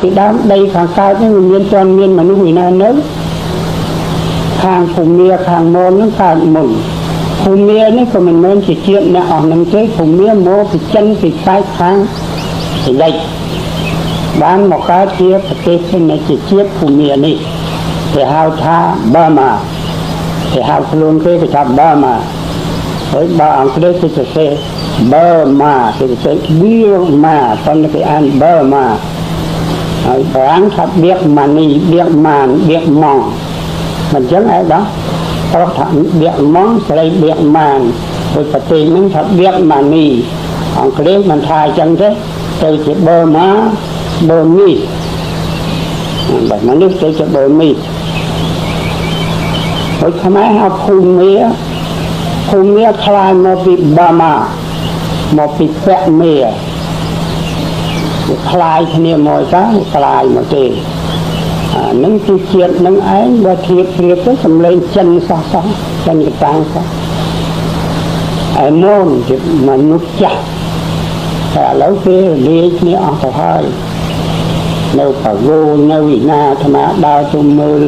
ពីដើមដីខាងកើតនេះវាមានទាន់មានមនុស្សឯណានៅខាងភូមិខាងមននឹងកើតមុនភូមិនេះក៏មិនមែនជាជាតិអ្នកអស់នឹងទេភូមិមកពីចិនពីប៉ែកខាងពីលិចបានមកកើតជាប្រទេសនៃជាជាតិភូមិនេះគេហៅថាបាម៉ាគេហៅខ្លួនគេគេថាបាម៉ាហើយបើអង់គ្លេសគេសរសេរ Burma គេសរសេរបៀម៉ាប៉ុន្តែគេអាន Burma ហើយបារាំងថាបៀកម៉ានីបៀកម៉ានបៀកម៉ងមិនចឹងឯងដល់ប្រុសថាបៀកម៉ងស្រីបៀកម៉ានហើយប្រទេសហ្នឹងថាបៀកម៉ានីអង់គ្លេសមិនថាអញ្ចឹងទេទៅជា Burma Burmese បើមនុស្សទៅជា Burmese ហើយខ្មែរហៅភូមិភូមិខ្លាយមកពីបាម៉ាមកពីពៈមេវាคล้ายគ្នាមកតាคล้ายមកទេអានឹងគឺជាតិនឹងឯងបើធៀបប្រៀបទៅសំឡេងចិនសោះសោះចិនកតាំងសោះឯមុនជាមនុស្សចាស់តែឥឡូវគេលាយគ្នាអស់ទៅហើយនៅបាវោនៅវិណាអាត្មាដើរទៅមើល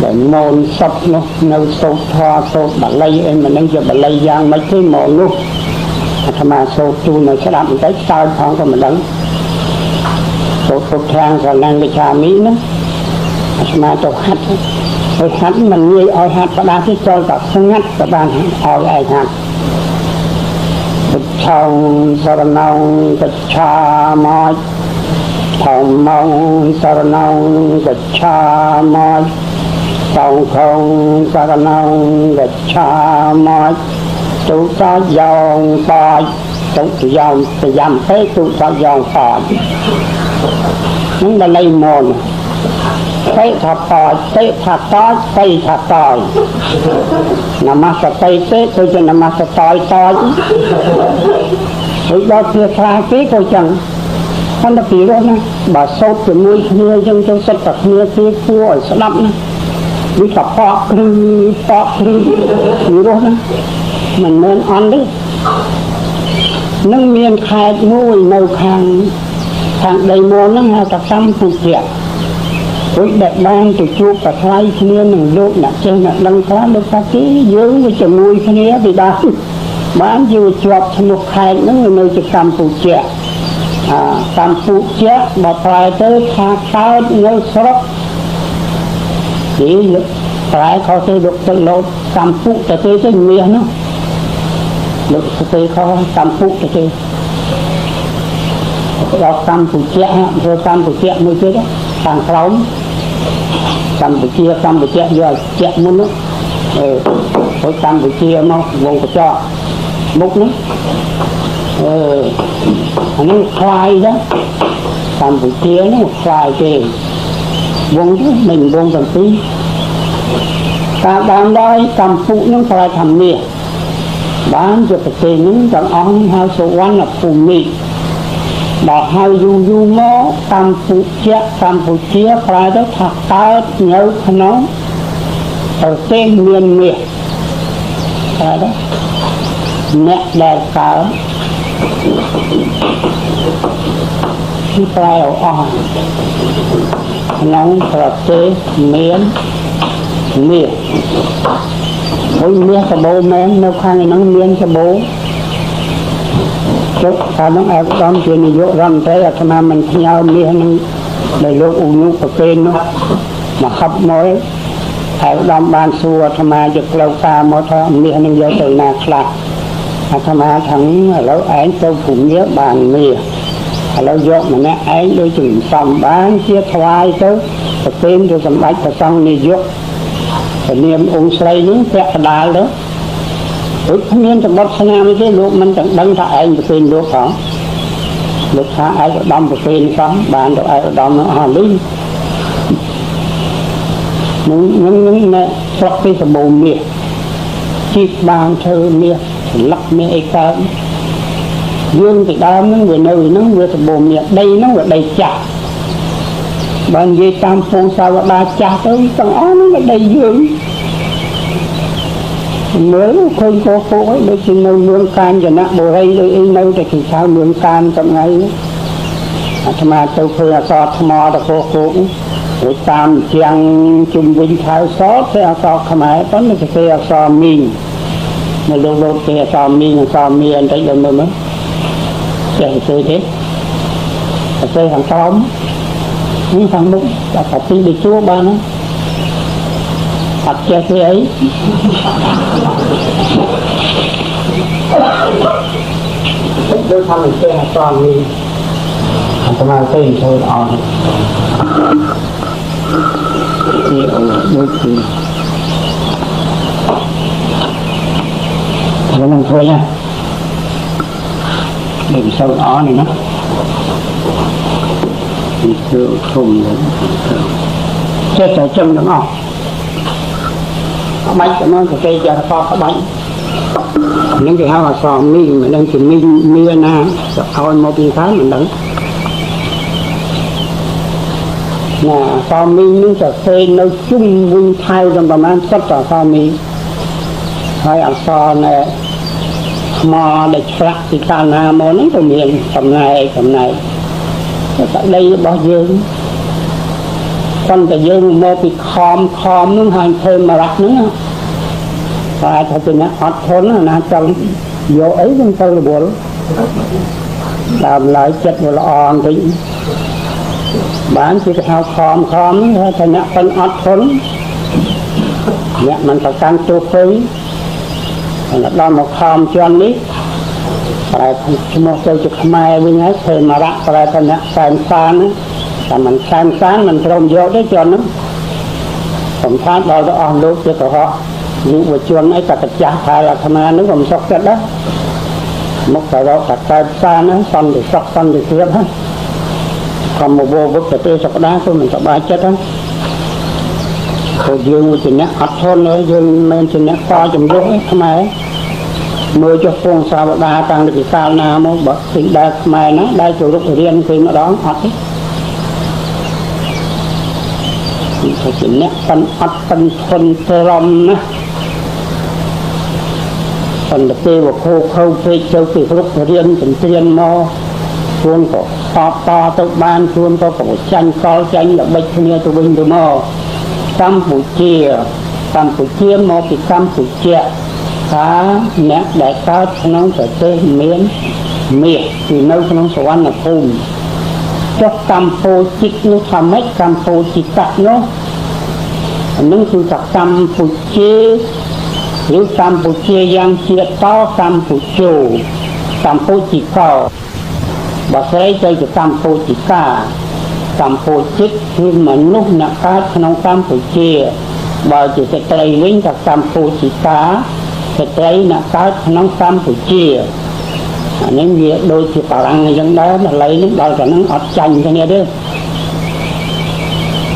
ដែលមនសពនោះនៅសូត្រធម៌សូត្របល័យអីមិនដឹងជាបល័យយ៉ាងម៉េចទេមកនោះអាត្មាសូត្រជូនឲ្យស្ដាប់បន្តិចសើចផងក៏មិនដឹងសូត្រពុទ្ធាំសរណង្កិច្ឆាមិណាអាត្មាទៅហាត់ហើយហាត់មិនងាយឲ្យហាត់ផ្ដាស់ទេចូលតែស្ងាត់ក៏បានឲ្យឯងហាត់ពុទ្ធាំសរណង្កិច្ឆាមិធម្មងសរណង្កិច្ឆាមិសង្ឃងសរណង្កិច្ឆាមិទុសយោងបាចទុយោងប្រយ៉ាំពេទុសយោងបាចនឹងបល័យមនពេថាបាចពេថាតាចពេថាតាយនមស្តីទេទៅជានមស្តយតាចហើយដល់ភាសាគេក៏ចឹងប៉ុន្តែពីរោះណាបើសូត្រជាមួយគ្នាអញ្ចឹងទៅសិតតែគ្នាគេគួរឲ្យស្ដាប់ណាវាកប៉ក់គ្រឹប៉ក់គ្រឹពីរោះណាមិនមែនអន់ទេនឹងមានខេត្តមួយនៅខាងខាងដីមនហ្នឹងហៅថាកម្ពុជារួចដែលបានទៅជួបប្រថ្លៃគ្នានឹងលោកអ្នកចេះអ្នកដឹងខ្លះលោកថាគេយើងវាជាមួយគ្នាពីដើមបានយូរជាប់ឈ្មោះខេត្តហ្នឹងវានៅជាកម្ពុជាអាកម្ពុជាបើប្រែទៅថាកើតនៅស្រុកគេប្រែខុសទេលោកទៅលោកកម្ពុជាទៅទេមាសនោះលោកទៅខុសកម្ពុជាទៅទេដល់កម្ពុជាធ្វើកម្ពុជាមួយទៀតខាងក្រោមកម្ពុជាកម្ពុជាយកឲ្យជាក់មុននោះអឺហើយកម្ពុជាមកវងកញ្ចក់មុខនោះអឺអានេះខ្លាយទៅកម្ពុជានោះខ្លាយទេវងទៅមិនវងទាំងពីរការដើមឡើយកម្ពុជានឹងប្រែថាមាសបានជាប្រទេសនឹងទាំងអស់ហៅសុវណ្ណភូមិដល់ហើយយូរយូរមកកម្ពុជាកម្ពុជាប្រែទៅថាកើតនៅក្នុងប្រទេសមានមាសប្រែទៅអ្នកដែលកើតគឺប្រែអស់ក្នុងប្រទេសមានមាសហើយមាសសបោមែននៅខាងហ្នឹងមានសបោចុះកាលនោះឯកឧត្តមជានាយករដ្ឋមន្ត្រីអាត្មាមិនផ្ញើមាសនឹងដែលលោកឧញុប្រកេននោះមកហឹបមកឯកឧត្តមបានសួរអាត្មាជាផ្លូវការមកថាមាសនឹងយកទៅណាខ្លះអាត្មាថាឥឡូវឯងទៅភូមិបានមាសឥឡូវយកម្នាក់ឯងដូចជាសំបានជាថ្វាយទៅប្រកេនទៅសម្ដេចព្រះសង្ឃនាយកពនាមអង្គស្រីនេះពាក់កដាលទៅដូចគ្មានសម្បត្តិស្នាមទេលោកមិនទាំងដឹងថាឯងប្រគេនលោកផងលោកថាឯកឧត្តមប្រគេនសោះបានទៅឯកឧត្តមអស់លីនឹងនឹងនឹងស្រុកទីសម្បូរមាសជីកបានធ្វើមាសស្លឹកមាសអីកើតយើងពីដើមហ្នឹងវានៅហ្នឹងវាសម្បូរមាសដីហ្នឹងវាដីចាស់បើនិយាយតាមពងសាវតាចាស់ទៅទាំងអស់ហ្នឹងវាដីយើងមើលឃើញកោកោអីដូចជានៅមឿងកាញ្ចនបុរីដូចអីនៅតែគេហៅមឿងកានថ្ងៃនេះ អាត្មាទៅឃើញអក្សរថ្មតកោគោករួចតាមជាងជុំវិញខៅសតទេអក្សរខ្មែរប៉ុន្តែគេអក្សរមីងនៅលោកលោកគេអក្សរមីងអក្សរមីបន្តិចដល់មើលមើលចេះសរសេរទេសរសេរខាងក្រោមនេះខាងមុខតែពីដូចជួបានណាអត់ចេះទេអីដូចថាមិនចេះអក្សរមីងអាត្មាទេធ្វើអត់នេះអូមួយពីរនឹងធ្វើណាដូចសូវអនេះណានេះគឺធំចេះតែចឹងទាំងអស់ក្បាច់ទៅមកគេចេះអក្សរក្បាច់នឹងគេហៅអក្សរមីងមិនដឹងជាមីងមានណាឲ្យមកពីខាងមិនដឹងណាអក្សរមីងនឹងសរសេរនៅជុំវិញថៃដល់ប្រហែលសិតអក្សរមីងហើយអក្សរណែថ្មដែលឆ្លាក់ពីកាលណាមកហ្នឹងក៏មានចំណែកចំណែកតែដីរបស់យើងប៉ុន្តែយើងមកពីខំខំហ្នឹងហើយធ្វើមរៈហ្នឹងតែថាជាអ្នកអត់ធន់ណាចង់យកអីនឹងទៅរវល់តាមឡើយចិត្តវាល្អបន្តិចបានជាគេហៅខំខំហ្នឹងថាអ្នកប៉ិនអត់ធន់អ្នកមិនប្រកាន់ទោសភ័យដល់មកខំជាន់នេះប្រែឈ្មោះទៅជាខ្មែរវិញហើយធ្វើមរៈប្រែថាអ្នកសែនសានតែមិនសែនសានមិនព្រមយកទេជាន់ហ្នឹងសំខាន់ដល់ទៅអស់លោកជាកុហកយុវជនអីតែកាចាស់ថាអាត្មាហ្នឹងក៏មិនសុខចិត្តដែរមកទៅរកតែកើតសានហ្នឹងសន្តិសុខសន្តិភាពហ្នឹងខំមកវឹកប្រទេសសក្តាក៏មិនសប្បាយចិត្តហ្នឹងព្រោះយើងជាអ្នកអត់ធន់ហើយយើងមិនមែនជាអ្នកតជំរុះទេខ្មែរមើលចុះពងសាវតាតាំងពីកាលណាមកបើពីដែលខ្មែរណាដែលជរុករៀនគេម្ដងអត់ទេគឺជាអ្នកប៉ិនអត់ប៉ិនធន់ត្រមណាប៉ុន្តែពេលវខោខោពេកទៅគេរុករៀនចិន្ទ្រានមកខ្លួនក៏តបតទៅបានខ្លួនក៏ចាញ់កលចាញ់ល្បិចគ្នាទៅវិញទៅមកកម្ពុជាកម្ពុជាមកពីកម្ពុជាថាអ្នកដែលកើតក្នុងប្រទេសមានមាសគឺនៅក្នុងសវណ្ណភូមិចុះកម្ពុជានោះថាម៉េចកម្ពុជាតនោះអានឹងគឺថាកម្ពុជាឬកម្ពុជាយ៉ាងជាតកម្ពុជាកម្ពុជាកបើស្រីទៅជាកម្ពុជាកាកម្ពុជាគឺមនុស្សអ្នកកើតក្នុងកម្ពុជាបើជាស្ត្រីវិញក៏កម្ពុជាកាស្ត្រីអ្នកកើតក្នុងកម្ពុជាអានេះវាដូចជាបារាំងអញ្ចឹងដែរបាលីនេះដល់តែនឹងអត់ចាញ់គ្នាទេ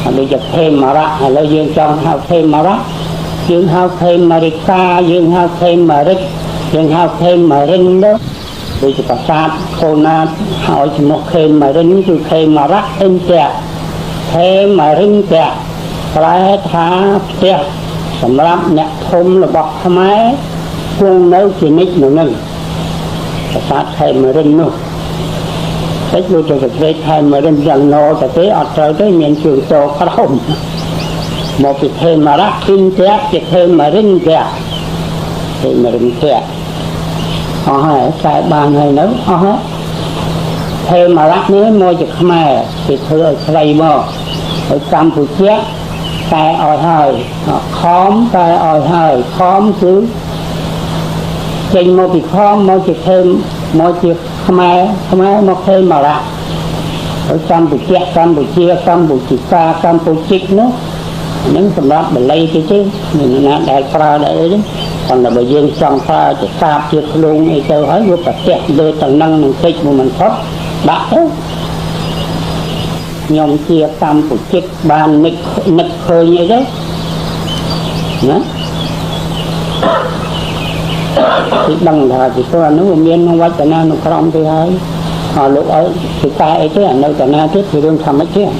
អត់ដូចជាភេមរៈឥឡូវយើងចង់ហៅភេមរៈយើងហៅភេមរិកាយើងហៅភេមរិកយើងហៅភេមរិនទៅដូចជាប្រាសាទខូណាតហើយឈ្មោះខេមរិនគឺខេមរៈអិនតៈខេមរិនតៈប្រែថាផ្ទះសម្រាប់អ្នកធំរបស់ខ្មែរគង់នៅជានិច្ចនៅនឹងប្រាសាទខេមរិននោះតិចដូចទៅប្រទេសខេមរិនយ៉ាងណោទៅទេអត់ត្រូវទេមានជើងតក្រោមមកពីខេមរៈអិនតៈជាខេមរិនតៈខេមរិនតៈអស់ហើយតែបានហើយនៅអស់ហើយភេមរៈនេះមកជាខ្មែរគេធ្វើឲ្យខ្លីមកហើយកម្ពុជាតែឲ្យហើយខំតែឲ្យហើយខំគឺចេញមកពីខំមកជាខេមមកជាខ្មែរខ្មែរមកខេមរៈហើយកម្ពុជាកម្ពុជាកម្ពុជាកាកម្ពុជានោះនឹងសម្រាប់បាលីគេទេមានណាដែលប្រើដែរអីទេប៉ុន្តែបើយើងចង់ប្រើជាសាបជាខ្លួនអីទៅហើយវាប្រទះលើតំណឹងនឹងតិចមួយមិនផុតដាក់ទៅខ្ញុំជាកម្ពុជាបាននឹកនឹកឃើញអីទៅណាគេដឹងថាពីព្រោះអានោះមានក្នុងវចនានុក្រមទេហើយអស់លោកឲ្យគេកែអីទេអានៅតាណាទៀតគឺរឿងធម្មជាតិ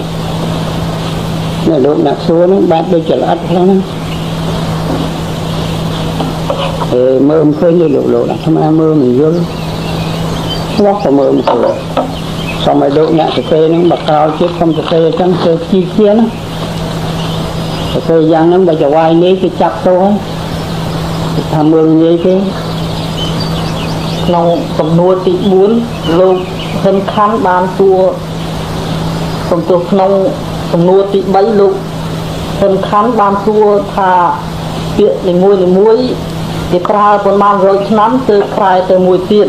នេះលោកអ្នកសួរហ្នឹងបែបដូចជាល្អិតខ្លះណាមើលមិនឃើញទេលោកលោកអាត្មាមើលមិនយល់ស្លោះក៏មើលមិនឃើញ សូមឲ្យលោកអ្នកសរសេរហ្នឹងបើក្រោយទៀតសូមសរសេរអញ្ចឹងទៅជីជាណាសរសេរយ៉ាងហ្នឹងបើចវាយនេះគេចាប់ទោសហើយថាមើលងាយគេ ក្នុងសំណួរទី4លោកហ៊ិនខាន់បានសួរសំទោសក្នុងសំណួរទី3លោកហ៊ិនខាន់បានសួរថាពាក្យនីមួយនីមួយគេប្រើប៉ុន្មានរយឆ្នាំទើបប្រែទៅមួយទៀត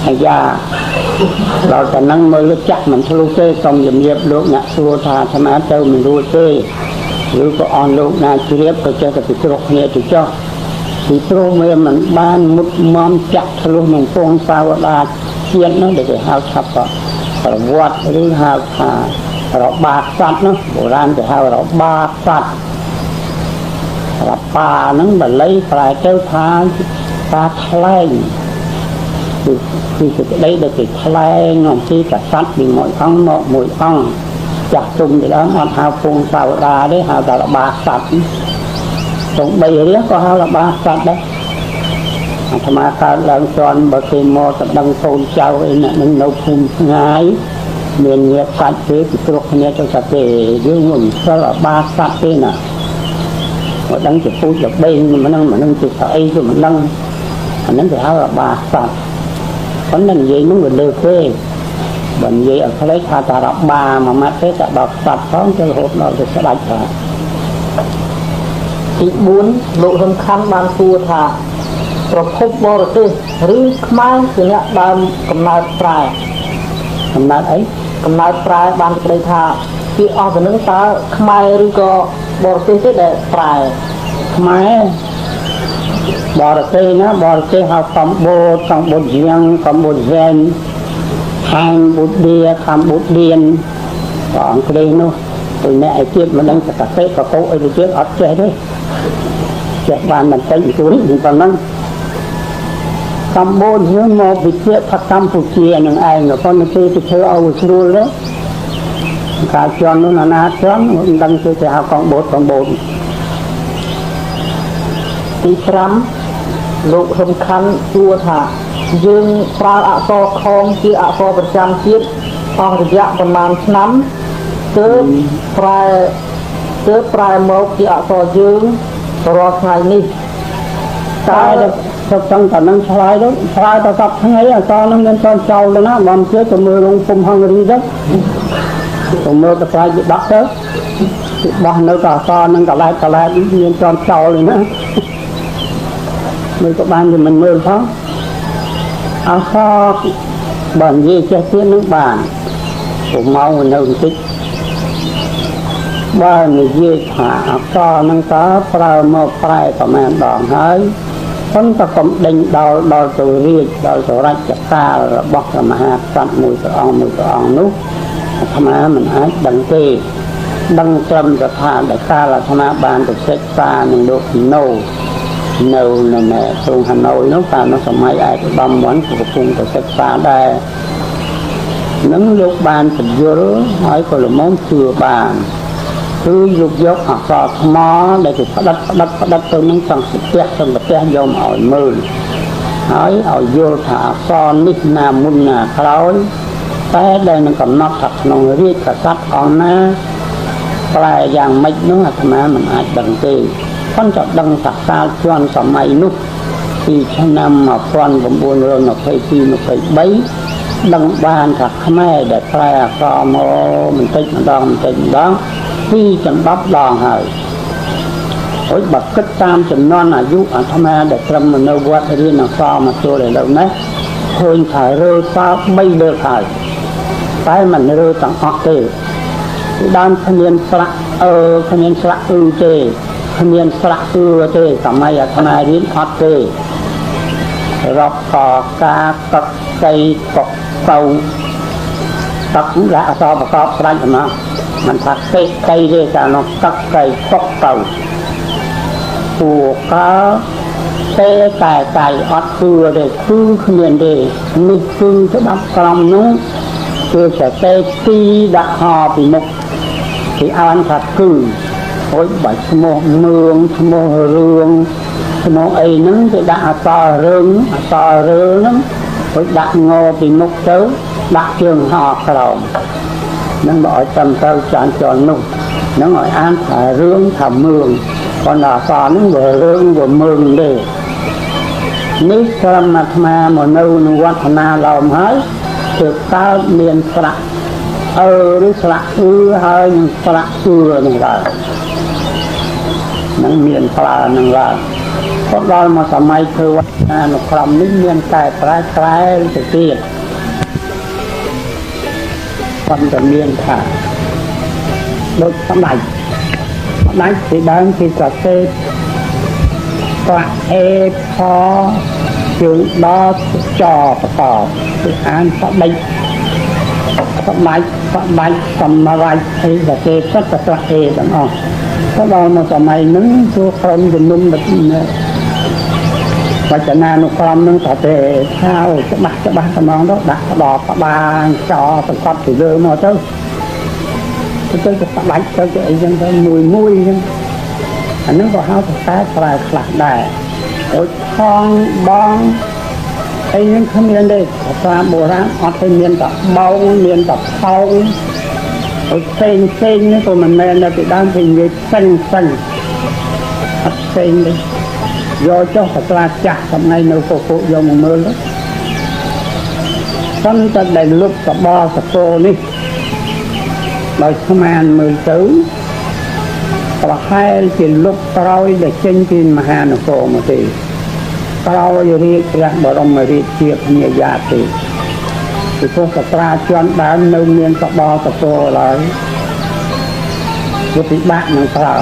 អាយ៉ាដល់តែហ្នឹងមើលលើចាក់មិនធ្លុះទេសូមជំរាបលោកអ្នកសួរថាអាត្មាទៅមិនរួចទេឬក៏អស់លោកណាជ្រាបក៏ចេះតែពិគ្រោះគ្នាទៅចុះពីព្រោះវាមិនបានមុតមមចាក់ធ្លុះក្នុងពងសាវតាជាតិនោះដែលគេហៅថាប្រវត្តិឬហៅថារបាសត្វនោះបុរាណគេហៅរបាសត្វរបាហ្នឹងបាលីប្រែទៅថាការថ្លែងគឺគឺសេចក្តីដែលគេថ្លែងអំពីកសត្វពីមួយអង្គមកមួយអង្គចាស់ទុំពីដើមអត់ហៅពងសាវតាទេហៅតែរបាសត្វសំបីរះក៏ហៅរបាសត្វដែរអាត្មាកើតឡើងជន់បើគេមកតដឹងកូនចៅអីអ្នកនឹងនៅភូមិឆ្ងាយមានញាតិសាច់ទេពិគ្រោះគ្នាទៅថាទេយើងមិនសិលរបាសត្វទេណាមកដឹងជាពូជល្បែងមិនដឹងមិនដឹងជាស្អីក៏មិនដឹងអាហ្នឹងគេហៅរបាសត្វប៉ុន្តែនិយាយនោះវាលើគេបើនិយាយឲ្យខ្លីថាតារបាមួយម៉ាត់ទេតែដល់សត្វផងទៅរហូតដល់ទៅស្ដាច់ថា ទី4លោកហ៊ុនខាន់បានសួរថាប្រភពបរទេសឬខ្មែរជាអ្នកដើមកំណើតប្រែ កំណើតអី កំណើតប្រែបានក្តីថាពាក្យអស់ទៅនឹងតើខ្មែរឬក៏បរទេសទេដែលប្រែ ខ្មែរបរទេសណាបរទេសហៅកម្ពុជាកម្ពុជាយ៉ាងកម្ពុជាខាងបុឌាកម្ពុជាក៏អង់គ្លេសនោះទៅអ្នកឯទៀតមិនដឹងសកតិកកោអីទៅទៀតអត់ចេះទេចេះបានបន្តិចបន្តួចប៉ុណ្ណឹងកម្ពុជាមកវិជាថាកម្ពុជានឹងឯងប៉ុន្តែគេទៅធ្វើឲ្យស្រួលទៅកាលជន់នោះណាជន់មិនដឹងគេទៅហៅកម្ពុជាកម្ពុជា ទី5លោកហ៊ុនខាន់សួរថាយើងប្រើអក្សរខងជាអក្សរប្រចាំជាតិអស់រយៈប្រមាណឆ្នាំទើបប្រែទើបប្រែមកជាអក្សរយើងរាល់ថ្ងៃនេះ តើទៅចង់តែនឹងឆ្លើយទៅឆ្លើយទៅសប្ថ្ងៃអក្សរនឹងមិនទាន់ចោលទៅណាបើមិនជឿទៅមើលរោងពុំហង្រីទៅទៅមើលទៅប្រាជ្ញដាក់ទៅបោះនៅតែអក្សរនឹងកលែតកលែតមានទាន់ចោលទេណាមើលក៏បានជាមិនមើលផងអក្សរបើនិយាយចេះទៀតនឹងបានព្រោះម៉ោងនៅបន្តិចបើនិយាយថាអក្សរនឹងតើប្រើមកប្រែប្រមាណដងហើយប៉ុន្តែកុំដេញដល់ដល់ទៅរាជដល់ទៅរជ្ជកាលរបស់ព្រះមហាក្សត្រមួយព្រះអង្គមួយព្រះអង្គនោះអាត្មាមិនអាចដឹងទេដឹងត្រឹមតែថាដែលកាលអាត្មាបានទៅសិក្សានឹងលោកណូនៅនៅក្រុងហាណូយនោះកាលនោះសម័យឯកឧត្តមវ័នកំពុងទៅសិក្សាដែរនឹងលោកបានបញ្យល់ហើយក៏ល្មមជឿបានគឺលោកយកអក្សរថ្មដែលគេផ្ដិតផ្ដិតផ្ដិតទៅនឹងសង្ឃផ្ទះសង្ឃផ្ទះយកមកឲ្យមើលហើយឲ្យយល់ថាអក្សរនេះណាមុនណាក្រោយតែដែលនឹងកំណត់ថាក្នុងរាជក្សត្រអង្គណាប្រែយ៉ាងម៉េចនោះអាត្មាមិនអាចដឹងទេប៉ុន្តែដឹងថាកាលជាន់សម័យនោះពីឆ្នាំ1922 23ដឹងបានថាខ្មែរដែលប្រែអក្សរមកបន្តិចម្ដងបន្តិចម្ដងពីចណ្ដប់ដងហើយហើយបើគិតតាមចំនួនអាយុអាត្មាដែលត្រឹមនៅវត្តរៀនអក្សរមកចូលឥឡូវនេះឃើញថារើសើ3លើកហើយតែមិនរើទាំងអស់ទេពីដើមគ្មានស្លាក់អឺគ្មានស្លាក់អឺទេគ្មានស្លាក់អឺទេសម័យអាត្មារៀនអត់ទេរាប់កកាកកៃកកកៅតឹកដាក់អក្សរប្រកបស្រេចហ្មងមិនថាកេកៃទេកាលនោះកកៃកកកៅពួកកទេតែតែអត់គឺទេគឺគ្មានទេនេះគឺច្បាប់ក្រមនោះគឺសរសេរទីដាក់ហពីមុខគេអានថាគឺហើយបើឈ្មោះមឿងឈ្មោះរឿងឈ្មោះអីហ្នឹងគេដាក់អក្សររឿងអក្សររឿងហ្នឹង រួចដាក់ងពីមុខទៅដាក់ជើងហោក្រោមនឹងបើឲ្យត្រឹមត្រូវចានចននោះនឹងឲ្យអានថារឿងថាមឿងប៉ុន្តែអក្សរហ្នឹងវារឿងវាមឿងទេនេះត្រឹមអាត្មាមកនៅក្នុងវត្តនាឡោមហើយគឺកើតមានស្រៈអឺឬស្រៈអឺហើយនឹងស្រៈអឺនឹងឡើងនឹងមានប្រើនឹងឡើងក៏ដល់មកសម័យធ្វើវត្តនានុក្រមនេះមានតែប្រែប្រែទៅទៀតប៉ុន្តែមានថាដូចសម្ដេចសម្ដេចពីដើមគេសរសេរប្រាក់អេផជើងដល់ចបតគឺអានស្ដេចស្ដេចស្ដេចសម្រាប់អីសរសេរសិតតែប្រាក់អេទាំងអស់ក៏ដល់មកសម័យហ្នឹងជួក្រុមជំនុំវចនានុក្រមនឹងក៏ទេថាច្បាស់ច្បាស់ត្មងទៅដាក់ក្បក្បាលចសង្កត់ពីលើមកទៅទៅទៅស្ដាច់ទៅជាអីចឹងទៅមួយមួយចឹងអានឹងក៏ហៅថាតែប្រែខ្លះដែរដូចថងបងអីហ្នឹងគ្មានទេភាសាបុរាណអត់ទេមានតែបងមានតែផោងដូចផ្សេងផ្សេងនេះក៏មិនមែនដែរពីដើមគេនិយាយផ្សេងផ្សេងអត់ផ្សេងទេយកចុះសត្រាចាស់ថ្ងៃនៅពុកយកមកមើលទៅប៉ុន្តែដែលលុបសបសកោនេះដោយស្មានមើលទៅប្រហែលជាលុបក្រោយដែលចេញពីមហានគរមកទេក្រោយរាជព្រះបរមរាជាភ្ញាយាទេពីព្រោះសត្រាជន់ដើមនៅមានសបសកោឡើយវាពិបាកនឹងប្រើ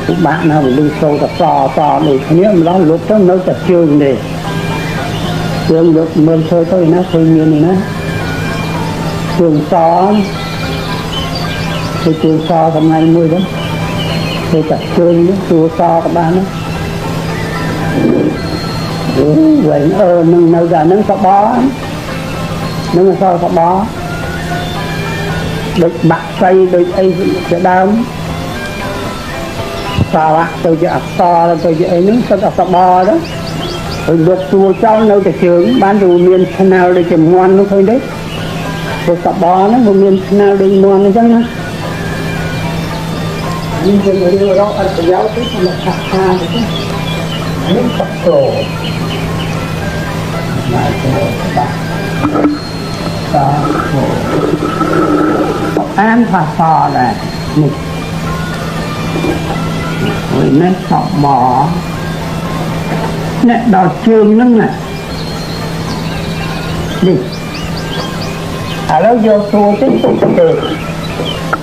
ពិបាកណាស់វាលឺសូរតែសសដូចគ្នាម្ល៉េះលុបទៅនៅតែជើងទេជើងលុបមើលធ្វើទៅណាឃើញមាននេះណាជើងសគឺជើងសថ្ងៃមួយទៅគេតែជើងនេះទួសក៏បានដែរវិញអឺនឹងនៅតែនឹងសបនឹងសសបដូចបាក់សៃដូចអីជាដើមសារៈទៅជាអក្សរទៅជាអីហ្នឹងសិតអសបទៅហើយលុបតួចោលនៅតែជើងបានវាមានឆ្នាល់ដូចជាមន់នោះឃើញទេព្រោះសបហ្នឹងវាមានឆ្នាល់ដូចមន់អញ្ចឹងណានេះយើងរៀបរកអត្ថប្រយោជន៍ទៅសម្រាប់ថាទៅនេះក៏ក្លោមកទៅបាទតាអានភាសាដែរនេះវិញនេះសបអ្នកដល់ជើងហ្នឹងណានេះឥឡូវយកតួទៅទុកទៅ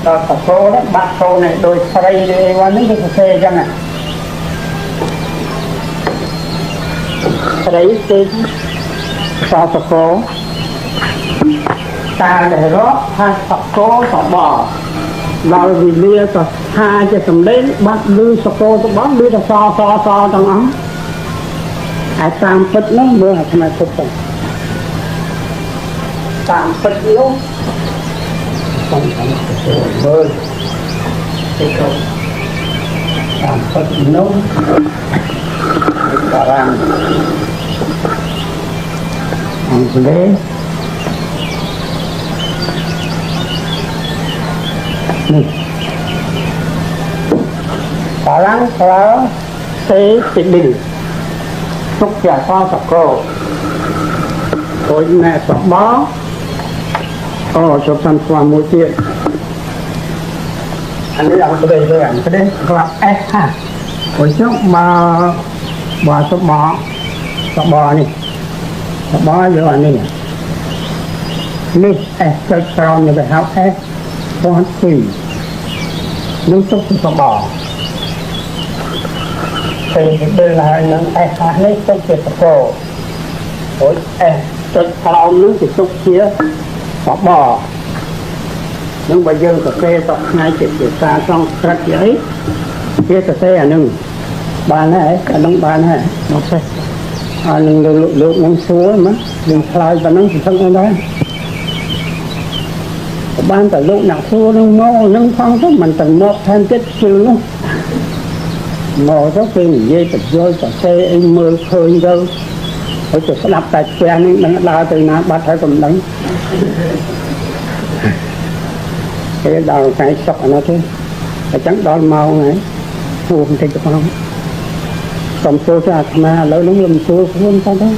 ដល់តកោនេះបាក់តោនេះដោយស្រីអីវ៉ានេះគេសរសេរអញ្ចឹងស្រីទេសតកោតាដែលរកថាសកោសបដល់វិលាទៅថាជាសម្លេងបាត់លឺសកោសបលឺតែសសសទាំងអស់ហើយតាមពិតនោះមើលអាត្មាគិតទៅតាមពិតនោះសំខាន់ទៅមើលទៅតាមពិតនោះបារាំងអង់គ្លេសនេះបារាំងប្រើសេពីឌីលទុកជាអក្សរសកលដូចណែសបអូជប់សំស្វាមួយទៀតអានេះអង់គ្លេសទេអង់គ្លេសក្លាប់ S ហាព្រោះចុះមកបើសបសបនេះសបយកអានេះនេះ S ចុចក្រោមនេះគេហៅ S ពណ៌ពីរនឹងទុកសបពេលដែលហើយនឹង S នេះទុកជាសកលព្រោះ S ចុចក្រោមនឹងគេទុកជាសបនឹងបើយើងសរសេរតថ្ងៃជាភាសាសំស្ក្រឹតជាអីគេសរសេរអានឹងបានហើយអានឹងបានហើយមកសេះអានឹងលោកនឹងសួរមកយើងឆ្លើយប៉ុណ្ណឹងសឹងអីដែរបានតែលោកអ្នកសួរនឹងមកនឹងផងទៅមិនទៅមកថែមទៀតជិលនោះមកទៅគេនិយាយបញ្យល់សរសេរអីមើលឃើញទៅ ហើយទៅស្ដាប់តែផ្ទះនេះមិនដើរទៅណាបាត់ហើយក៏មិនដឹងពេលដល់ថ្ងៃសុកអានោះទេអញ្ចឹងដល់ម៉ោងហើយហួសបន្តិចទៅផងសុំទោសអាត្មាឥឡូវនេះលំសួរខ្លួនទៅ ចាំ